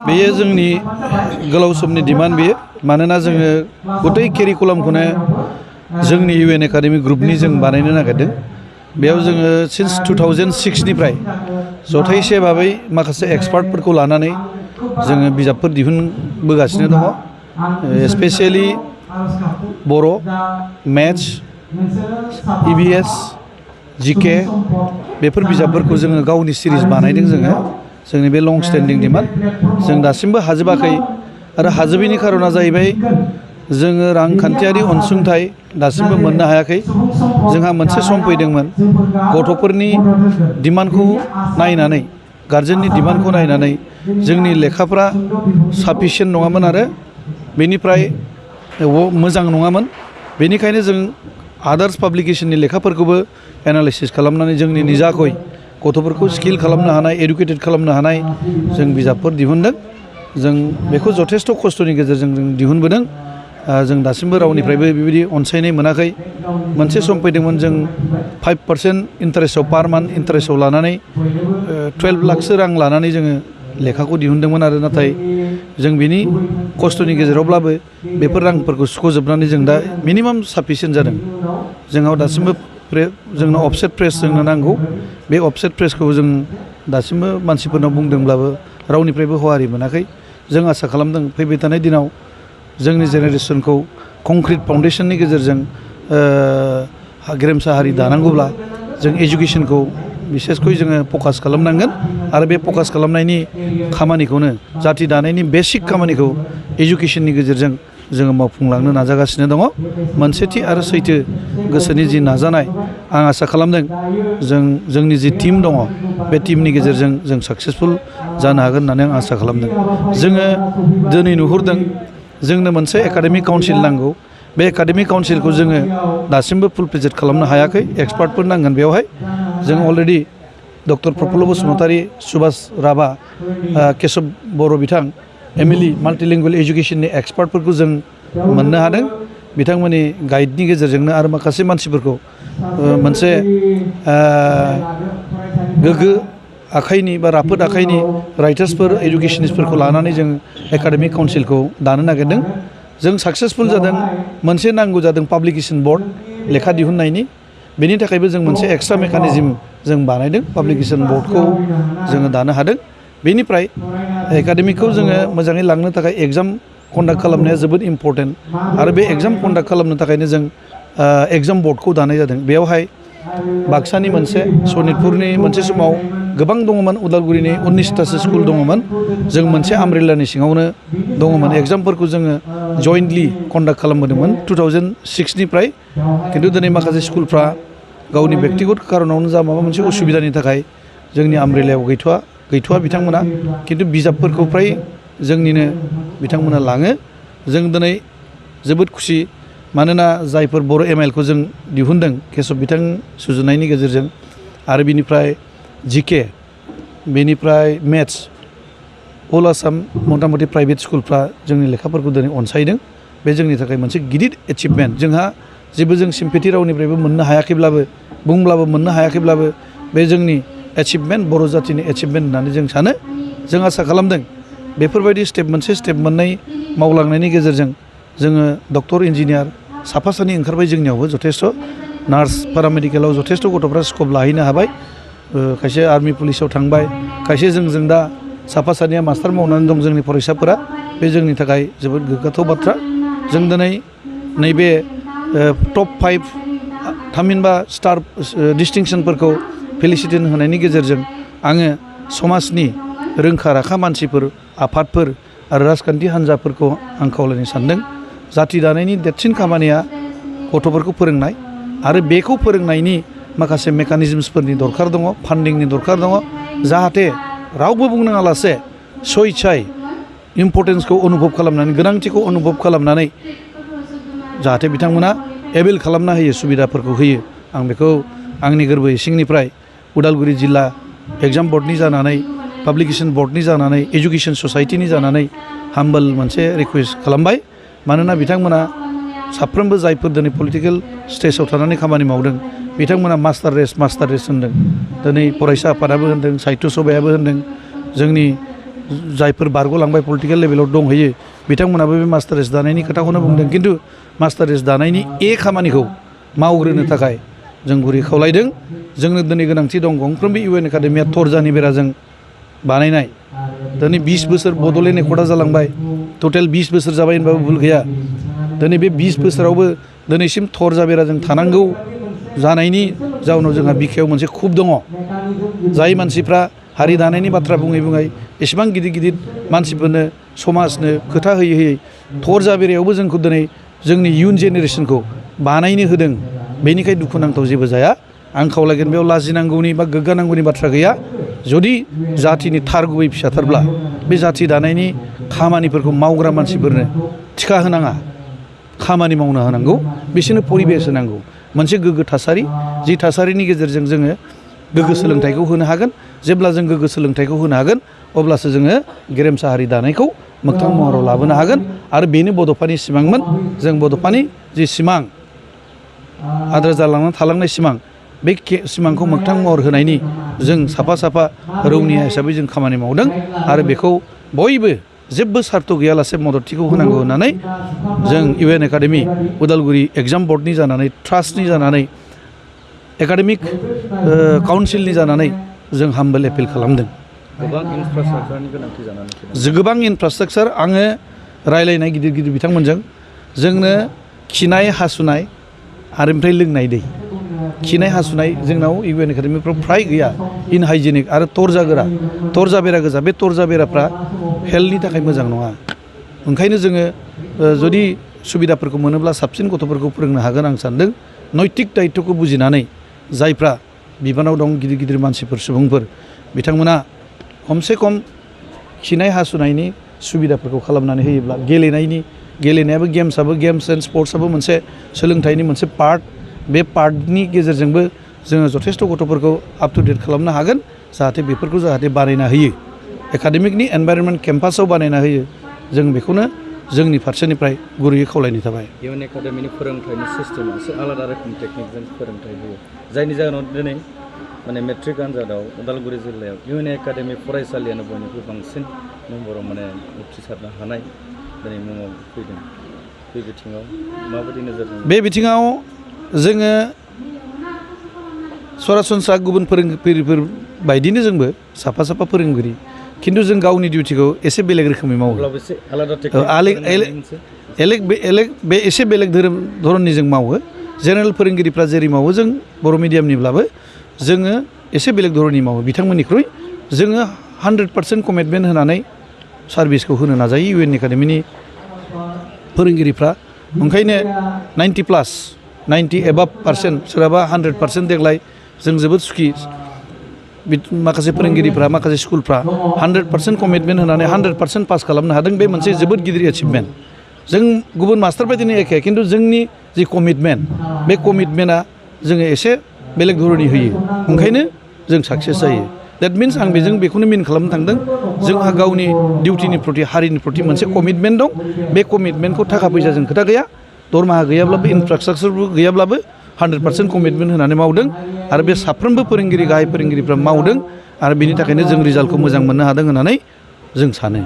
बेयो जोंनि गोलाव समनि डिमान्ड बेयो मानोना जोङो गथै केरिकुलामखौनो जोंनि UN एकाडेमिक ग्रुपनि जों बानायनो नागिरदों। बेयाव जोङो सिन्स 2006 निफ्राय जथायसे भाबै माखासे एक्सपार्टफोरखौ लानानै जोङो बिजाबफोर दिहुनबोगासिनो दङ। स्पेसियेलि बर', मेथ्स, EVS, GK बेफोर बिजाबफोरखौ जोङो गावनि सिरिज बानायदों जोङो। जोंनि बे लं स्टेन्डिं डिमान्ड जों दासिमबो हाजोबाखै आरो हाजोबैनि खारना जाहैबाय जोङो रांखान्थियारि अनसुंथाइ दासिमबो मोननो हायाखै। जोंहा मोनसे सम फैदोंमोन गथ'फोरनि डिमान्डखौ नायनानै गार्जेननि डिमान्डखौ नायनानै जोंनि लेखाफ्रा साफिसियेन्ट नङामोन आरो बेनिफ्राय मोजां नङामोन। बेनिखायनो जों आदार्स पाब्लिकेशननि लेखाफोरखौबो एनालाइसिस खालामनानै जोंनि निजाखै गथ'फोरखौ स्किल खालामनो हानाय एडुकेटेड खालामनो हानाय जों बिजाबफोर दिहुनदों। जों बेखौ जथेस्थ' खस्थ'नि गेजेरजों जों दिहुनबोदों। जों दासिमबो रावनिफ्रायबो बेबायदि अनसायनाय मोनाखै। मोनसे सम फैदोंमोन जों 5% इन्टारेस्टआव पार मान्थ इन्टारेस्टआव लानानै 12 लाखसो रां लानानै जोङो लेखाखौ दिहुनदोंमोन आरो नाथाय जों बिनि खस्थ'नि गेजेरावब्लाबो बेफोर रांफोरखौ सुख'जोबनानै जों दा मिनिमाम साफिसियेन्ट जादों। जोंनाव दासिमबो जोंनो अफसेट प्रेस जोंनो नांगौ। बे अफसेट प्रेसखौ जों दासिमबो मानसिफोरनाव बुंदोंब्लाबो रावनिफ्रायबो हहारि मोनाखै। जों आसा खालामदों फैबाय थानाय दिनाव जोंनि जेनेरेसनखौ कंक्रिट फाउन्डेसननि गेजेरजों गेरेमसा हारि दानांगौब्ला जों एजुकेसनखौ बिसेसखै जोङो फकास खालामनांगोन आरो बे फकास खालामनायनि खामानिखौनो जाथि दानायनि बेसिक खामानिखौ एजुकेसननि गेजेरजों जोङो मावफुंलांनो नाजागासिनो दङ। मोनसेथि आरो सैथो गोसोनि जि नाजानाय आं आसा खालामदों जोंनि जि टीम दङ बे टीमनि गेजेरजों जों साक्सेसफुल जानो हागोन होननानै आं आसा खालामदों। जोङो दिनै नुहुरदों जोंनो मोनसे एकाडेमिक काउन्सिल नांगौ। बे एकाडेमिक काउन्सिलखौ जोङो दासिमबो फुल प्रेजेन्ट खालामनो हायाखै। एक्सपार्टफोर नांगोन बेवहाय। जों अलरेडि डक्टर प्रफुल्ल बसुमतारी, सुभाष राभा, केशब बर' बिथां MLE माल्टिलिंगुवेल एजुकेसननि एक्सपार्टफोरखौ जों मोननो हादों। बिथांमोननि गाइडनि गेजेरजोंनो आरो माखासे मानसिफोरखौ मोनसे गोग्गो आखाइनि बा राफोद आखाइनि राइटार्सफोर एडुकेशनिस्टफोरखौ लानानै जों एकाडेमिक काउन्सिलखौ दानो नागिरदों। जों साक्सेसफुल जादों। मोनसे नांगौ जादों पाब्लिकेशन बर्ड लेखा दिहुननायनि। बेनि थाखायबो जों मोनसे एक्सट्रा मेकानिजम जों बानायदों। पाब्लिकेशन बर्डखौ जोङो दानो हादों। बेनिफ्राय एकाडेमिकखौ जोङो मोजाङै लांनो थाखाय एग्जाम कन्डाक्ट खालामनाया जोबोद इम्परटेन्ट आरो बे एग्जाम कन्डाक्ट खालामनो थाखायनो जों एग्जाम बर्डखौ दानाय जादों। बेयावहाय बाक्सानि मोनसे, सनितपुरनि मोनसे समाव गोबां दङमोन, उदालगुरिनि 19थासो स्कुल दङमोन। जों मोनसे आमब्रेलानि सिङावनो दङमोन। एग्जामफोरखौ जोङो जइन्टलि कन्डाक्ट खालामबोदोंमोन 2006 निफ्राय। खिन्थु दिनै माखासे स्कुलफ्रा गावनि बेक्तिगत कारनावनो जा माबा मोनसे उसुबिदानि थाखाय जोंनि आमब्रेलायाव गैथ'वा बिथांमोना। खिन्थु बिजाबफोरखौ फ्राय जोंनिनो बिथांमोना लाङो। जों दिनै जोबोद खुसि मानोना जायफोर बर' MIL खौ जों दिहुनदों केशब बिथां सुजुनायनि गेजेरजों आरो बिनिफ्राय GK बेनिफ्राय मेथ्स अल आसाम मथा मथि प्राइभेट स्कुलफ्रा जोंनि लेखाफोरखौ दिनै अनसायदों। बे जोंनि थाखाय मोनसे गिदिर एचिभमेन्ट। जोंहा जेबो जों सिम्पेथि रावनिफ्रायबो मोननो हायाखैब्लाबो मोननो हायाखैब्लाबो बे जोंनि एचिभमेन्ट, बर' जाथिनि एचिभमेन्ट होननानै जों सानो। जों आसा खालामदों बेफोरबायदि मोनसे स्टेप मोननै मावलांनायनि गेजेरजों जोङो डक्टर इन्जिनियार साफा सानै ओंखारबाय जोंनियावबो जथेस्थ'। नार्स पेरामेडिकेलाव जथेस्थ' गथ'फ्रा स्कप लाहैनो हाबाय। खायसे आर्मि पुलिसाव थांबाय, खायसे जोंजों दा साफा सानैया मास्टार मावनानै दं जोंनि फरायसाफोरा। बे जोंनि थाखाय जोबोद गोग्गाथाव बाथ्रा। जों दिनै नैबे टप 5 थामहिनबा स्टार डिस्टिंसनफोरखौ फेलिसिटेसन होनायनि गेजेरजों आङो समाजनि रोंखा राखा मानसिफोर, आफादफोर आरो राजखान्थि हान्जाफोरखौ आं खावलायनो सानदों। जाथि दानायनि देरसिन खामानिया गथ'फोरखौ फोरोंनाय आरो बेखौ फोरोंनायनि माखासे मेकानिजम्सफोरनि दरखार दङ, फान्डिंनि दरखार दङ। जाहाथे रावबो बुंनाङा लासे सयसाय इम्परटेन्सखौ अनुभब खालामनानै, गोनांथिखौ अनुभब खालामनानै जाहाथे बिथांमोना एभेल खालामना होयो, सुबिदाफोरखौ होयो। आं बेखौ आंनि गोरबो इसिंनिफ्राय उदालगुरि जिल्ला एग्जाम बर्डनि जानानै, पाब्लिकेशन बर्डनि जानानै, एजुकेशन ससाइटिनि जानानै हाम्बल मोनसे रिकुवेस्ट खालामबाय। मानोना बिथांमोना साफ्रोमबो जायफोर दिनै पलिटिकेल स्टेजाव थानानै खामानि मावदों बिथांमोना मास्टार रेस होनदों। दिनै फरायसा आफादाबो होनदों, साहित्य सभायाबो होनदों, जोंनि जायफोर बारग'लांबाय पलिटिकेल लेभेलाव दंहैयो बिथांमोनाबो बे मास्टार्स दानायनि खोथाखौनो बुंदों खिन्थु मास्टार्स दानायनि खामानिखौ मावग्रोनो थाखाय जों गुरै खावलायदों जोंनो दिनै गोनांथि दं गंफ्रोमबो इउ एन एकाडेमिया थरजानि बेराजों बानायनाय दिनै 20 बोसोर बड'लेण्ड एकर्डआ जालांबाय टटेल 20 बोसोर जाबाय होनबाबो भुल गैया दिनै बे 20 बोसोरावबो दिनैसिम थरजा बेराजों थानांगौ जानायनि जाउनाव जोंहा बिखायाव मोनसे खुब दङ जाय मानसिफ्रा हारि दानायनि बाथ्रा बुङै बुङै एसेबां गिदिर गिदिर मानसिफोरनो समाजनो खोथा होयै होयै थरजा बेरायावबो जोंखौ दिनै जोंनि इयुन जेनेरेसनखौ बानायनो होदों बेनिखाय दुखुनांथाव जेबो जाया आं खावलायगोन बेयाव लाजिनांगौनि बा गोग्गानांगौनि बाथ्रा गैया जुदि जाथिनि थार गुबै फिसाथारब्ला बे जाथि दानायनि खामानिफोरखौ मावग्रा मानसिफोरनो थिखा होनाङा खामानि मावनो होनांगौ बिसोरनो परिबेस होनांगौ मोनसे गोग्गो थासारि जि थासारिनि गेजेरजों जोङो गोग्गो सोलोंथाइखौ होनो हागोन जेब्ला जों गोग्गो सोलोंथाइखौ होनो हागोन अब्लासो जोङो गेरेमसा हारि दानायखौ मोगथां महराव लाबोनो हागोन आरो बेनो बड'फानि सिमांमोन जों बड'फानि जि सिमां आद्रा जालांनानै थालांनाय सिमां बे सिमांखौ मोगथां महर होनायनि जों साफा साफा रौनिया हिसाबै जों खामानि मावदों आरो बेखौ बयबो जेबो सार्थ गैयालासे मददथिखौ होनांगौ होननानै जों U N academy Udalguri exam बर्डनि जानानै ट्रास्टनि जानानै एकाडेमिक काउन्सिलनि जानानै जों हाम्बल एपिल खालामदों गोबां इनफ्रास्ट्राक्चारनि गोनांथि जानानै गोबां इनफ्रास्ट्राक्चार आङो रायलायनाय गिदिर गिदिर बिथांमोनजों जोंनो खिनाय हासुनाय आरो ओमफ्राय लोंनाय दै खिनाय हासुनाय जोंनाव इउ एन एकाडेमिफ्राव फ्राय गैया इनहाइजेनिक आरो तर्जा बेरा गोजा बे तर्जा बेराफ्रा हेल्थनि थाखाय मोजां नङा ओंखायनो जोङो जुदि सुबिदाफोरखौ मोनोब्ला साबसिन गथ'फोरखौ फोरोंनो हागोन आं सानदों नैतिक दायित्वखौ बुजिनानै जायफ्रा बिबानाव दं गिदिर गिदिर मानसिफोर सुबुंफोर बिथांमोना खमसे खम खिनाय हासुनायनि सुबिदाफोरखौ खालामनानै होयोब्ला गेलेनायाबो गेम्स एन्ड स्पर्ट्सआबो मोनसे सोलोंथाइनि मोनसे पार्ट बे पार्टनि गेजेरजोंबो जोङो जथेस्थ' गथ'फोरखौ आप टु डेट खालामनो हागोन जाहाथे बानायना होयो एकाडेमिकनि एनभायरनमेन्ट केम्पासाव बानायना होयो जों बेखौनो जोंनि फारसेनिफ्राय गुरैयै खावलायनाय थाबाय इउ एन एकाडेमिनि फोरोंथाइनि सिस्टेमा एसे आलादा रोखोमनि टेकनिकजों फोरोंथाइ होयो जायनि जाहोनाव दिनै माने मेट्रिक आनजादाव उदालगुरि जिल्लायाव इउ एन एकाडेमि फरायसालियानो बयनिख्रुइ बांसिन नम्बराव माने उथ्रिसारनो हानाय दिनै मुङाव फैदों बे बिथिङाव माबायदि नोजोरजों बे बिथिङाव जोङो सरासनस्रा गुबुन फोरोंगिरिफोर बायदिनो जोंबो साफा फोरोंगिरि खिन्थु जों गावनि डिउटिखौ एसे बेलेग रोखोमै मावो बे एसे बेलेग धरननि जों मावो जेनेरेल फोरोंगिरिफ्रा जेरै मावो जों बर' मिडियामनिब्लाबो जोङो एसे बेलेग धरननि मावो बिथांमोननिख्रुइ जोङो 100% कमिटमेन्ट होनानै सार्भिसखौ होनो नाजायो इउ एन एकाडेमिनि फोरोंगिरिफ्रा ओंखायनो 90 एबाभ पार्सेन्ट सोरहाबा 100% देग्लाय जों जोबोद सुखि माखासे फोरोंगिरिफ्रा माखासे स्कुलफ्रा 100% कमिटमेन्ट होनानै 100% पास खालामनो हादों बे मोनसे जोबोद गिदिर एचिभमेन्ट जों गुबुन मास्टार बायदिनो एखे खिन्थु जोंनि जि कमिटमेन्ट बे कमिटमेन्टआ जोङो एसे बेलेग धरननि होयो ओंखायनो जों साक्सेस जायो द्याट मिन्स आं बेखौनो मिन खालामनो थांदों जोंहा गावनि डिउटिनि प्रति हारिनि प्रति मोनसे कमिटमेन्ट दं बे कमिटमेन्टखौ थाखा फैसाजों खोथा गैया दरमाहा गैयाब्लाबो इनफ्रास्ट्राक्चारबो गैयाब्लाबो 100% कमिटमेन्ट होनानै मावदों आरो बे साफ्रोमबो गाहाय फोरोंगिरिफ्रा मावदों आरो बेनि थाखायनो जों रिजाल्टखौ मोजां मोननो हादों होननानै जों सानो